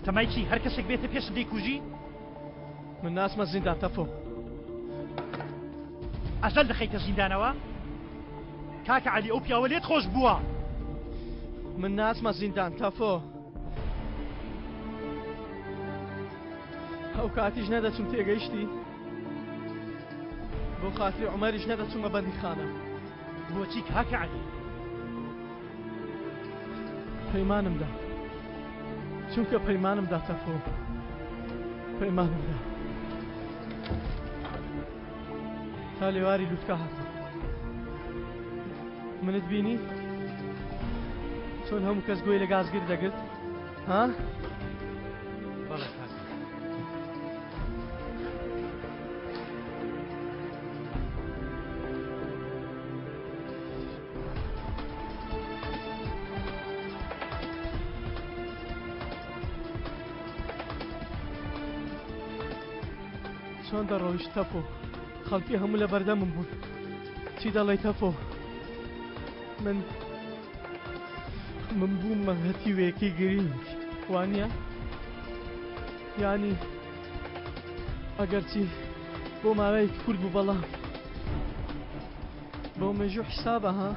بەتەمای چی هەر کەسێک بێتە پێشت دەیکوژی؟ من ناچمە زیندان تەفۆ. ئەزەل دەخەیتە زیندانەوە؟ کاکە عەلی ئەو پیاوە لێت خۆش بووە. من ناچمە زیندان تەفۆ. ئەو کاتیش نەدەچم تێگەیشتی؟ بۆ خاتری عومەریش نەدەچوومە بەندیخانە. بۆچی کاکە عەلی؟ پەیمانم دا. چونکە پەیمانم دا تەفۆ. پەیمانم دا. تا لێواری لوتکە هاتم. منت بینی؟ چۆن هەموو کەس گوێی لە گازگر دەگرت؟ ها؟ بەڵێ کاکە. چۆن دەڕۆیشت تەپۆ خەڵکی هەموو لە بەردەمم بوون چی دەڵێی تەپۆ من من بوومە هەتیوێکی گرینگ وانە ینی ئەگەرچی بۆ ماوەیەکی کورت بوو بەڵام بۆ مێژوو حسابە ها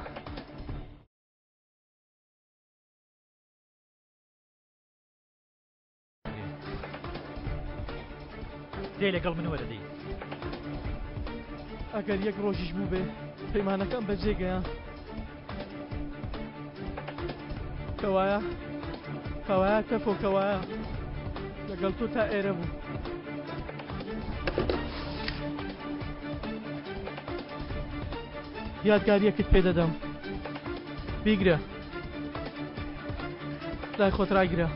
دەی لەگەڵ من وەرە دەی. ئەگەر یەک ڕۆژیش بووبێ پەیمانەکەم بەجێ گەیاند. کەوایە کەوایە تەفۆ کەوایە لەگەڵ تۆ تا ئێرە بوو. یادگاریەکت پێ دەدەم بیگرە لای خۆت ڕاگرە.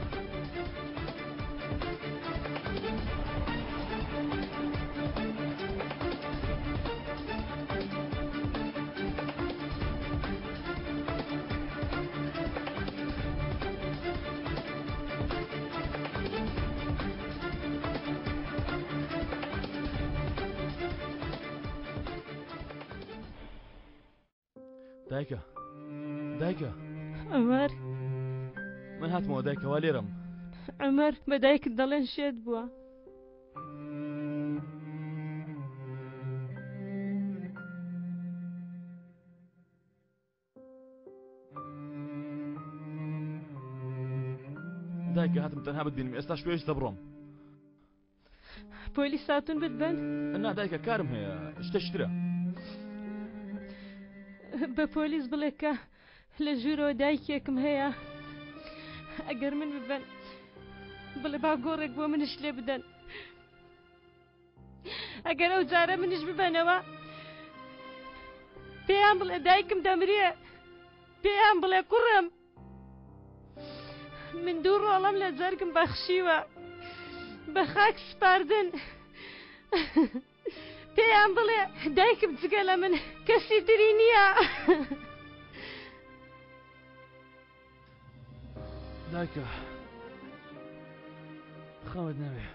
دایکە دایکە عمر من هاتمەوە دایکە وا لێرەم عمر بە دایکت دەڵێن شێت بووە دایکە هاتم تەنها بتبینم ئێستا شوێش دەبڕۆم پۆلیس هاتون بتبەن؟ نا دایکە کارم هەیە شتەشترە بە پۆلیس بڵێ کە لە ژوورەوە دایکێکم هەیە ئەگەر من ببەن بڵێ با گۆڕێک بۆ منش لێ بدەن ئەگەر ئەو جارە منیش ببەنەوە پێیان بڵێ دایکم دەمرێ پێیان بڵێ کوڕم من دوو ڕۆڵەم لە جەرگم بەخشیوە بە خاک سپاردن پێیان بڵێ دایکم جگە لە من کەسی تری نییە. دایکە خەمت نەبێ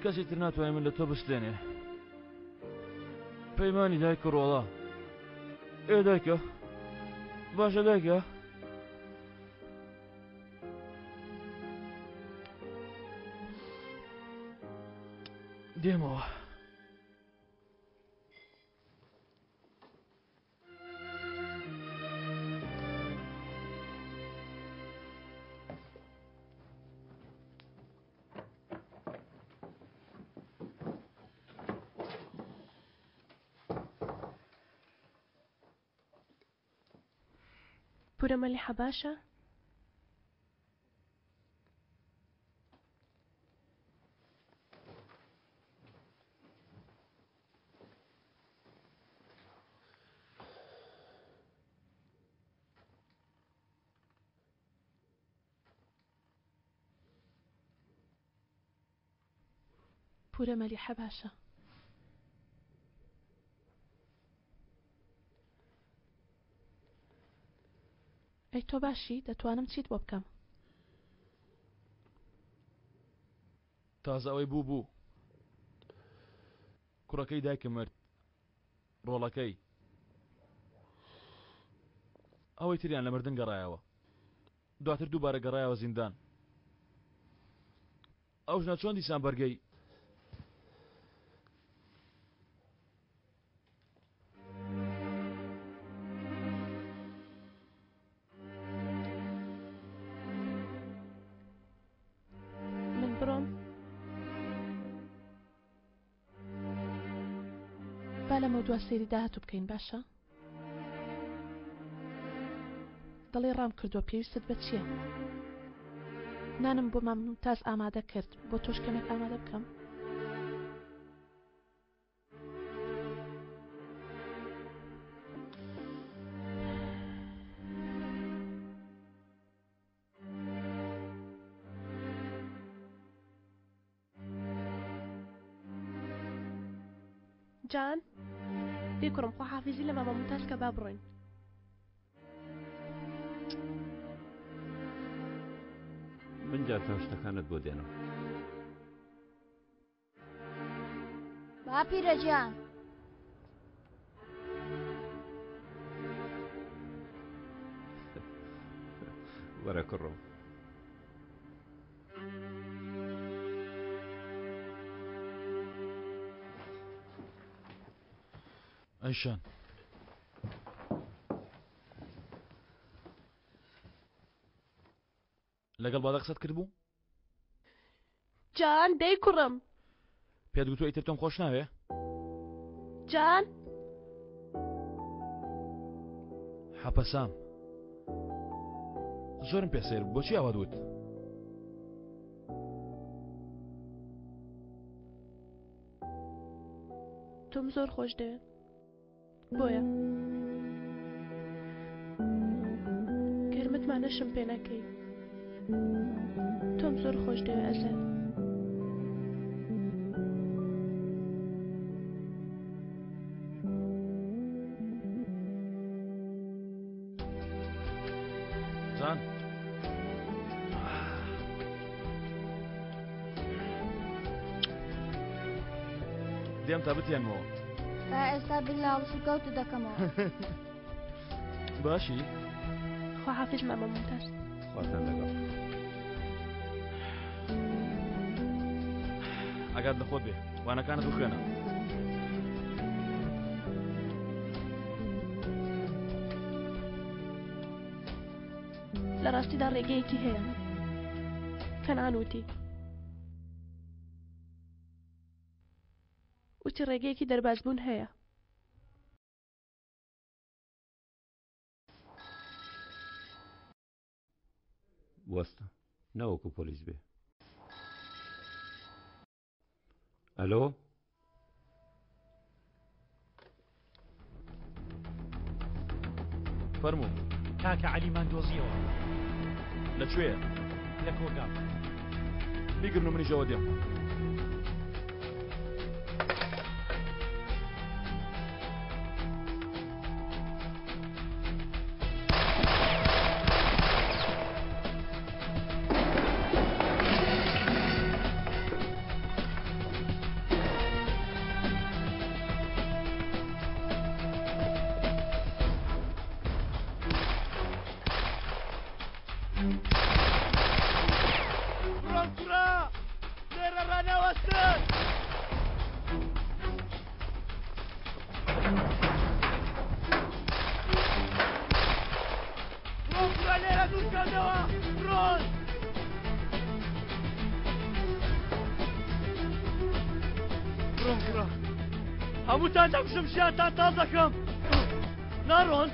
کەسی تر ناتوانێت من لە تۆ بستێنێ پەیمانی دایک و ڕۆڵە ئێ دایکە باشە دایکە دێمەوە. پورە مەلیحە باشە؟ پورە مەلیحە باشە. ئەی تۆ باشی دەتوانم چیت بۆ بکەم؟ تازە ئەوەی بوو بوو. کوڕەکەی دایکم مرد. ڕۆڵەکەی. ئەوەی تریان لە مردن گەڕایەوە. دواتر دووبارە گەڕایەوە زیندان. ئەو ژنە چۆن دیسان بەرگەی من بڕۆم با لەمە دوا سەیری داهاتوو بکەین باشە دەڵێ ڕام کردووە پێویستت بە چییە؟ نانم بۆ مام تاز ئامادە کرد بۆ تۆش کەمێک ئامادە بکەم؟ جان دەی کوڕم خواحافیزی لە مامە مومتاز کە با بڕۆین. من جارتان شتەکانت بۆ دێنم. باپیرە گیان. وەرە کوڕم. ئەیشان لەگەڵ بادە قسەت کردبوو؟ جان دەی کوڕم پێت گوتووە ئیتر تۆم خۆش ناوێ؟ جان حەپەسام زۆرم پێ سەیر بوو بۆچی ئاوات وت؟ تۆم زۆر خۆش دەوێت بۆیە گەر متمانەشم پێ نەکەی تۆم زۆر خۆش دەوێ ئەزەل. جان دێم تا بتێنمەوە تا ئێستا بیر لە هەڵسوکەوتت دەکەمەوە. باشی؟ خواحافیز مامە مومتاز. خواتان لەگەڵ. ئاگات لە خۆت بێ وانەکانت بخوێنە. لە ڕاستیدا ڕێگەیەکی هەیە. کەنعان وتی. وتی ڕێگەیەکی دەربازبوون هەیە. وەستە نەوەکو پۆلیس بێ. ئەلۆ؟ فەرموو. کاکە عەلیمان دۆزیەوە. لە کوێیە؟ لە کۆگا. بیگرن و منیش ئەوە دێم. بڕۆن کوڕە لێرە ڕانەوەستن. بڕۆن کوڕە لێرە دوورکەونەوە بڕۆن. بڕۆن کوڕە هەمووتان دەکوژم ژیانتان تاڵ دەکەم ناڕۆن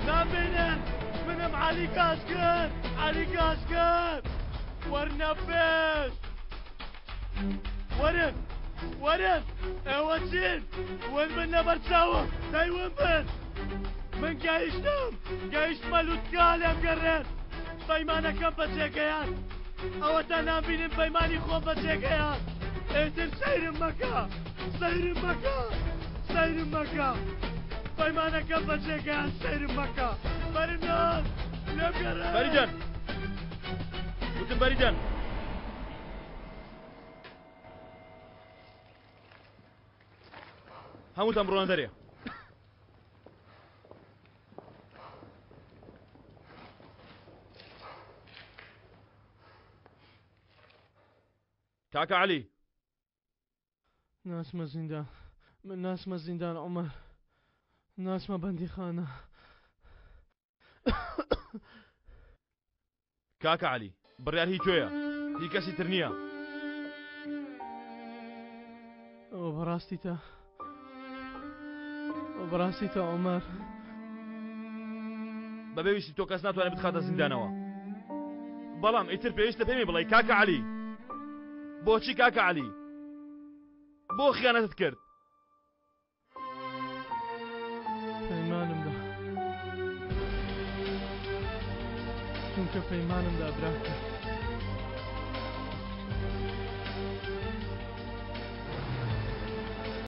نامبینن منم عەلی کاشکر عەلی کاشکر وەرنە پێش وەرن وەرن ئێوە چین ون بن لەبەر چاوم دەی ون بن من گەیشتم گەیشتمە لوتکە لێم گەڕێن پەیمانەکەم بەجێگەیان ئەوەتا نامبینن پەیمانی خۆم بەجێگەیان ئیتر سەیرم مەکە سەیرم مەکە سەیرم مەکە پەیمانەکەم بەجێگەیان سەیرم مەکە بەرنان لێم گەڕێن بەریدەن وتم بەریدەن هەمووتان بڕۆنە دەرێ. کاکە عەلی. ناچمە زیندان من ناچمە زیندان عومەر ناچمە بەندیخانە. کاکە عەلی بڕیار هی تۆیە هی کەسی تر نییە. ئەوە بەڕاستیتە ئەوە بەڕاستیتە عومەر. بەبێ ویستی تۆ کەس ناتوانێت بتخاتە زیندانەوە بەڵام ئیتر پێویستە پێمی بڵێ کاکە عەلی بۆچی کاکە عەلی بۆ خیانەتت کرد؟ پەیمانم دا چونکە پەیمانم دا براکەم.